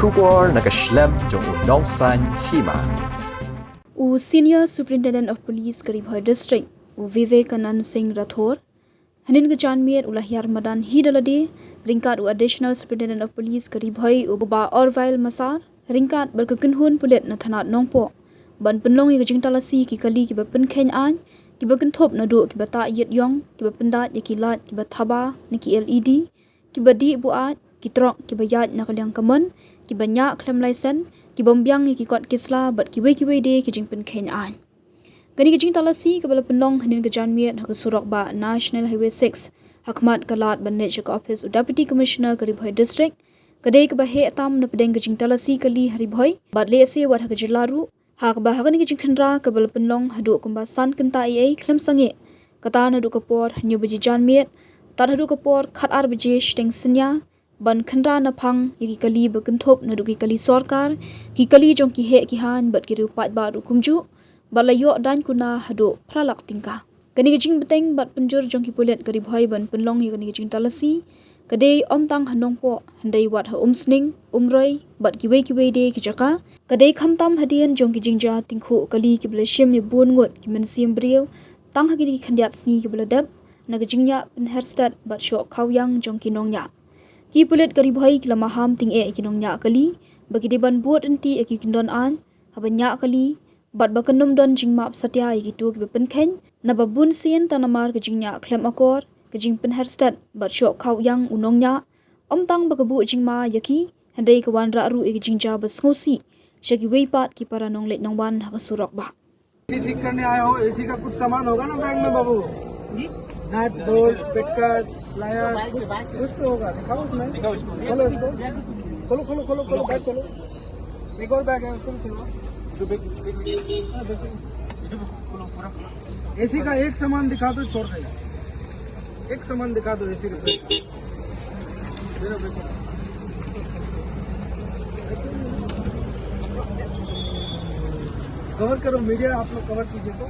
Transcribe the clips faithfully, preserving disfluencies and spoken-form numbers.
Khubor na ka shlem jong u Nongsaiñ Hima. U Senior Superintendent of Police ka Ri Bhoi District, u Vivekanand Singh Rathore, hynnin ka janmiet u la hiar madan hi da lade ryngkat u Additional Superintendent of Police ka Ri Bhoi, u Bah Orville Massar, ryngkat bad ka kynhun pulit na thanat Nongpoh, ban pynlong ïa ka jingtalasi ki kali kiba pynkheiñ aiñ, kiba kynthup naduh kiba tah ïit ïong, kiba pyndait ïa ki light kiba thaba ne ki L E D, kiba dih buaid, ki trok kiba ïaid na ka liang ka mon, kiba ñiah khlem laisen, kibym biang ïa ki kot ki sla bad kiwei kiwei de ki jingpynkheiñ aiñ. Kane ka jingtalasi kaba la pynlong hynnin ka janmiet ha ka surok bah National Highway six, ha khmat ka lad ban leit sha ka ophis u Deputy Commissioner ka Ri Bhoi District, ka dei kaba heh tam na pdeng ka jingtalasi kali ha Ri Bhoi bad lehse wat ha ka jylla ruh, ha kaba ha kane ka jingkhynra kaba la pynlong haduh kumba san kynta eiei khlem sangeh, kata naduh ka por hynñiew baje janmiet tad haduh ka por khatar baje shiteng synñia, ban khynra na phang ïa ki kali ba kynthup naduh ki kali sorkar, ki kali jong ki heh ki haiñ bad ki riew paidbah ruh kumjuh, bad la ïoh daiñ kuna haduh phra lak tyngka. Kane ka jingbteng bad pynjur jong ki pulit ka Ri Bhoi ban pynlong ïa kane ka jingtalasi ka dei ym tang ha Nongpoh, hynrei wat ha Umsning, Umroi bad kiwei kiwei de ki jaka. Ka dei khamtam hadien jong ki jingjia tyngkhuh kali kiba la shim ïa bun ngut ki mynsiem briew tang ha kine ki khyndiat sngi kiba la dep, na ka jingñiah pynher stet bad shoh khaw ïang jong ki nongñiah. Ki pulit ka Ri Bhoi ki la maham tyngeh ïa ki nongñiah kali ba ki dei ban bud ryntih ïa ki kyndon aiñ haba ñiah kali, bad ba kan ym don jingmap satia ïa kito kiba pynkheiñ, naba bun sien tang namar ka jingñiah khlem akor, ka jingpynher stet bad shoh khaw ïang u nongñiah, ym tang ba ka buh jingma ïa ki, hynrei ka wanrah ruh ïa ka jingjia ba sngewsih sha kiwei pat ki para nongleit nongwan ha ka surok bah. एसी ठीक करने आया हो, एसी का कुछ सामान होगा ना बैग में बाबू? नट, बोल्ट, पेचकस, प्लायर, कुछ, कुछ तो होगा। दिखाओ उसमें। खोलो इसको। खोलो, खोलो, खोलो, खोलो, बैग खोलो। एक और बैग है, उसको भी खुलवा। हाँ, देखो। एसी का एक सामान दिखा दो, छोड़ देगा। एक सामान दिखा दो एसी रिपेयर का। कवर करो, मीडिया आप लोग कवर कीजिए तो।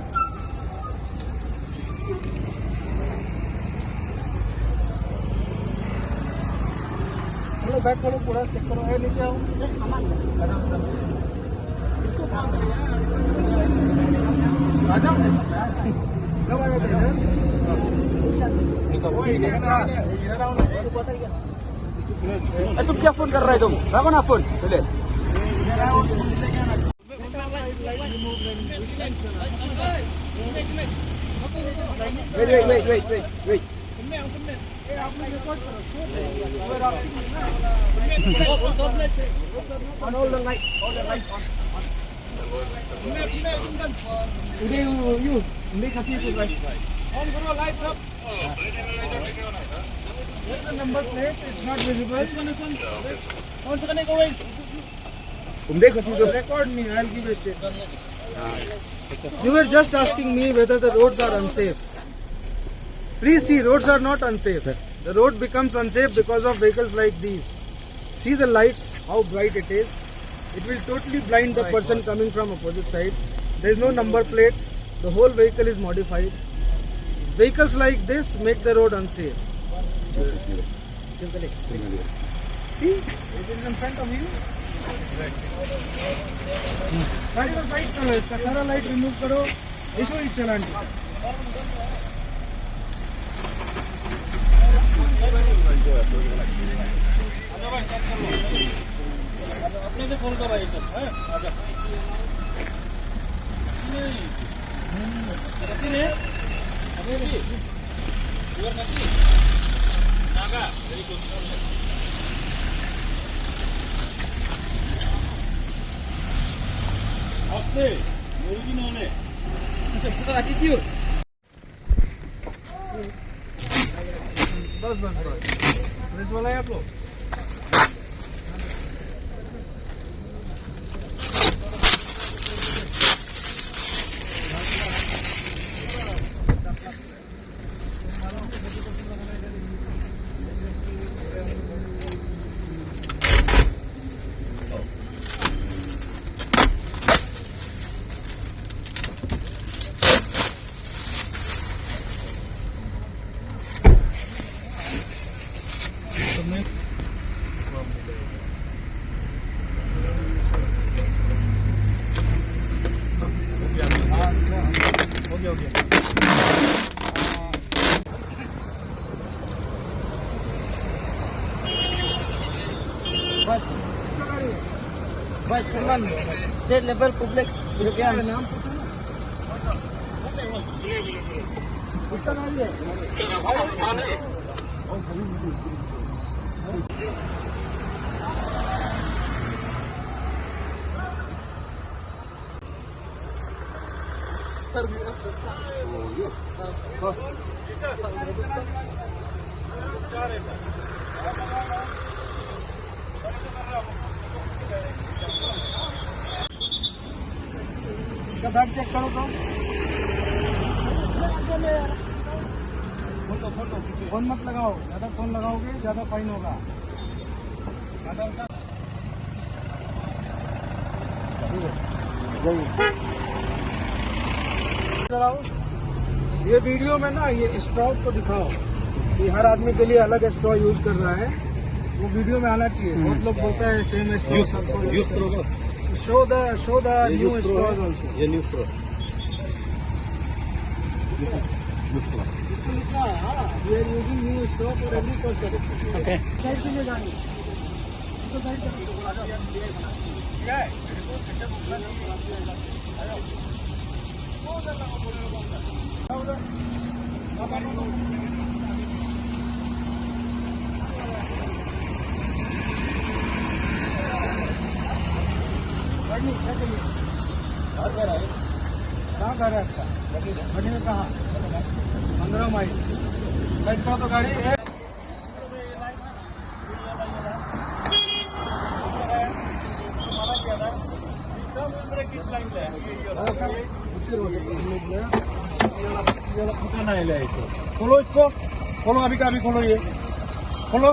खोलो, बैग खोलो, पूरा चेक करो। ए, नीचे आओ। ए, तुम क्या फोन कर रहे हो तुम? रखो ना फोन, चले। Wait, wait, wait, wait, wait, wait. On all the lights, all the lights on, on. Ude, you, you, Ude Khasi, you, right? On karo, lights up. Where's the number plate? It's not visible. This one, this one. कौन सा करने को भाई? Umde Khasi to. Record me, I'll give a statement. You were just asking me whether the roads are unsafe. Please see, roads are not unsafe. The road becomes unsafe because of vehicles like these. See the lights, how bright it is. It will totally blind the person coming from opposite side. There is no number plate. The whole vehicle is modified. Vehicles like this make the road unsafe. See, it is in front of you. गाड़ी को साइड करो, इसका सारा लाइट रिमूव करो। इसको ही चलान। अपने से फोन कर भाई सब, हैं? आजा। नहीं। कैसे रे? अबे भी। बस, बस, बस। पुलिस वाला है आप लोग? First, first woman, state level public champions. इसका बैग चेक करो तो। फोन मत लगाओ, ज्यादा फोन लगाओगे ज्यादा फाइन होगा। ये वीडियो में ना, ये स्ट्रॉ को दिखाओ कि हर आदमी के लिए अलग स्ट्रॉ यूज कर रहा है, वो वीडियो में आना चाहिए। बहुत लोग बोलते हैं सेम स्ट्रॉ सबको यूज करो। Show the, show the new straws also. ये न्यू स्ट्रॉ। This is new straw. इसको लिखा है, हाँ, we are using new straw for every person. Okay. साइड के लिए जानी। कहाँ घर है आपका? गढ़ी में कहाँ? पंद्रह माइल। बैठता तो गाड़ी है। खोलो इसको, खोलो, अभी का अभी खोलो ये, खोलो।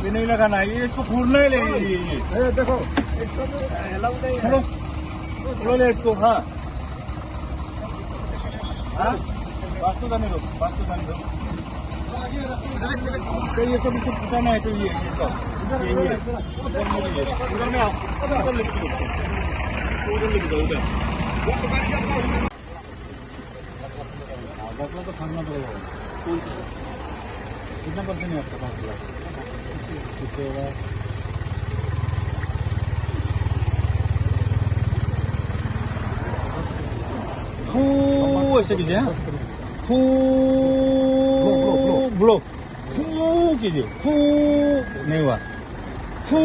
ये नहीं लगाना है, ये इसको फोड़ना है, ले ये, ये, ये। देखो, खोलो, खोलो ले इसको, हाँ। हाँ? वास्तु जाने दो, वास्तु जाने दो। तो ये सब, ये सब उठाना है, तो ये, ये सब। ये, ये। उधर में, उधर में आओ। उधर लेके चलो। उधर लेके जाओ, उधर। दस लाख तो फाड़ना पड़ेगा। कौन सा? कितना परसेंट है आपका पाँच लाख? कितने होगा? फू ऐसे कीजिए, हाँ। फू ब्लो, ब्लो, ब्लो। फू कीजिए, फू नहीं हुआ। फू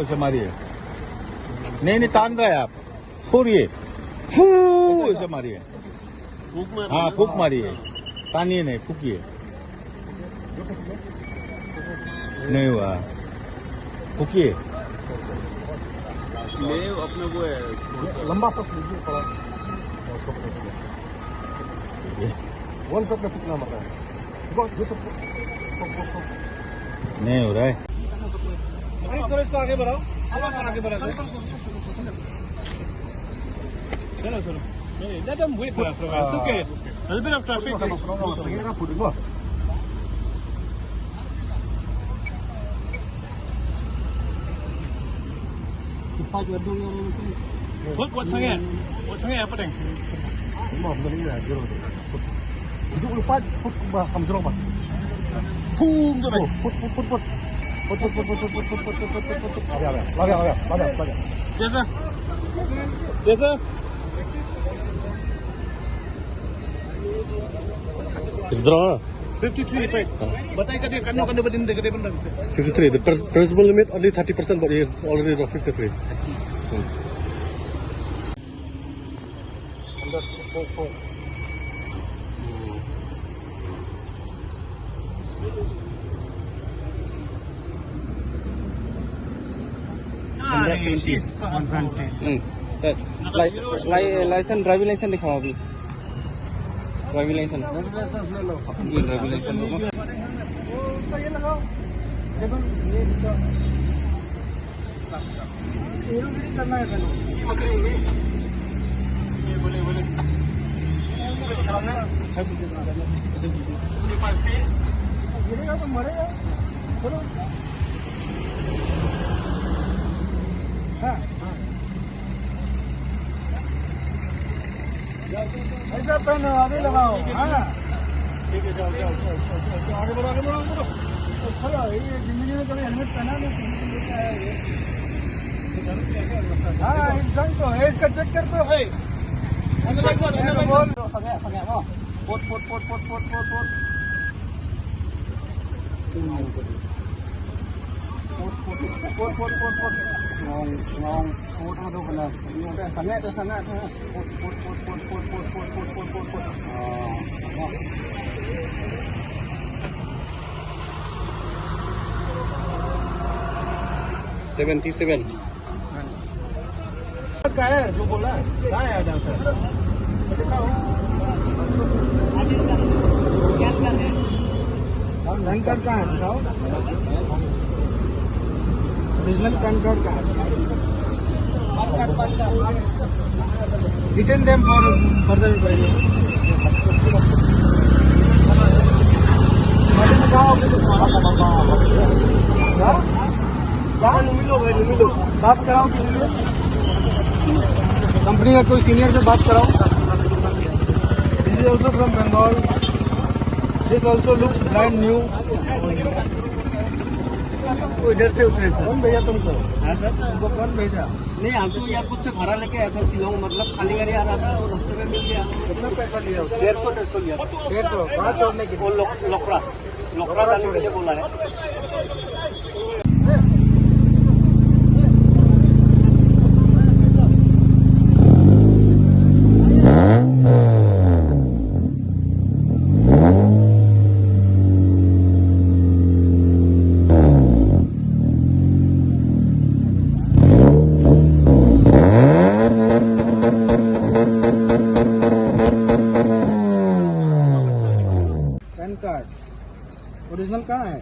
ऐसे मारिए। नहीं, नहीं, तान रहा है आप। फूरिए। फू ऐसे मारिए। फूक मार हाँ, फूक मारिए। तानिए नहीं, फूकिए। नहीं हुआ। फूकिए। मैं अपने वो है, लंबा सांस लीजिए थोड़ा। उसको पकड़ के। ये। वन शॉट में फूकना मत है। रुको, जो सब। नहीं हो रहा है। अरे, थोड़ा इसको आगे बढ़ाओ, थोड़ा सा आगे बढ़ा दो। चलो, चलो। नहीं, let them wait for us. It's okay. A little bit of traffic is Put, put sangeh. Put sangeh apa deng? Put, put, put, put. Put, put, put, put. Put, put, put, put. Put, put, put, put. Lagay, lagay, lagay, lagay, lagay. Yes, sir. Yes, sir. Is there a fifty-three, right? Batai ka dia, kanu, kanu, badin, dia, dia, badin. Fifty-three. The pres-, permissible limit only thirty percent, but he is already at fifty-three. Hmm. Ah, one twenty. Hmm. License, li-, license, driving license दिखाओ अभी। Driving license। ये driving license होगा। गिरेगा तो मरेगा। चलो। हाँ। ऐसा पहनो, अभी लगाओ। हाँ। ठीक है, जाओ, जाओ, जाओ, जाओ, जाओ, आगे बढ़ो, आगे बढ़ो, आगे बढ़ो। तो चलो, ये जिंदगी में कभी हाँ, इस ढंग तो है, इसका चेक कर तो। Analyzer, analyzer. Sangat, sangat, oh. Put, put, put. Put, put, put, put, put. Ngong, ngong. Put, put, put, put. Sangat, sangat. Put, put, put. Oh. Seventy seven. का है जो बोला? कहाँ है आधार कार्ड? पैन कार्ड कहाँ है? बताओ। ओरिजिनल पैन कार्ड कहाँ है? Detain them for further inquiry. हाँ? बात कराओ किसी से, कंपनी का कोई सीनियर से बात कराओ। This is also from Bengal. This also looks brand new. वो इधर से उतरे सर। कौन भेजा तुमको? हाँ सर। तुमको कौन भेजा? नहीं, हम तो एयरपोर्ट से भाड़ा लेके आया था शिलोंग, मतलब खाली गाड़ी आ रहा था और रास्ते में मिल गया। कितना पैसा लिया उसने? डेढ़ सौ, डेढ़ सौ लिया था। डेढ़ सौ। कहाँ छोड़ने के लिए? वो लख-, लखरा। लखरा जाने के लिए बोला है। पैन कार्ड ओरिजिनल कहाँ है?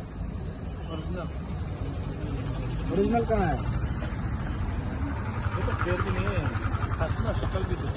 ओरिजिनल। ओरिजिनल कहाँ है? वो तो फेयर भी नहीं है, खास ना शक्ल भी तो।